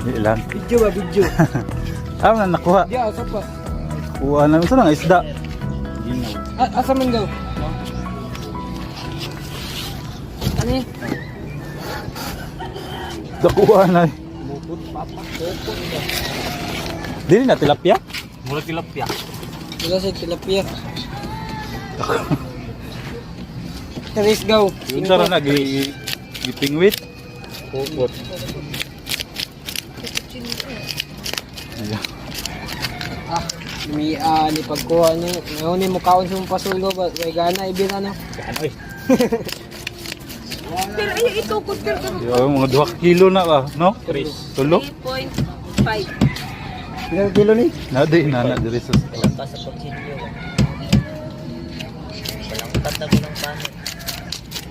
Dali lang. Video ba, video? Ah, na nakuha. Di, asa pa? Kuha na sa nga isda. Ah, asa man daw? Ani? Nakuha na. Muput, papa, puput ba? Dili na tilapia? Mura tilapia. Wala sa tilapia. Tres gaw. Yun sa na gi gipingwit. Pupot. Ayan. Ah, may ni pagkuha ni. Ngayon ni mukaon sa mong pasulo ba? Way gana ibin ano. Gano eh. Pero ay itukod pero Yo, mga 2 kilo na ba, no? Tres. Tulo? 3.5. Ilang kilo ni? Na di na na diri sa Walang pa sa kutsilyo. Walang tatabi ng panel.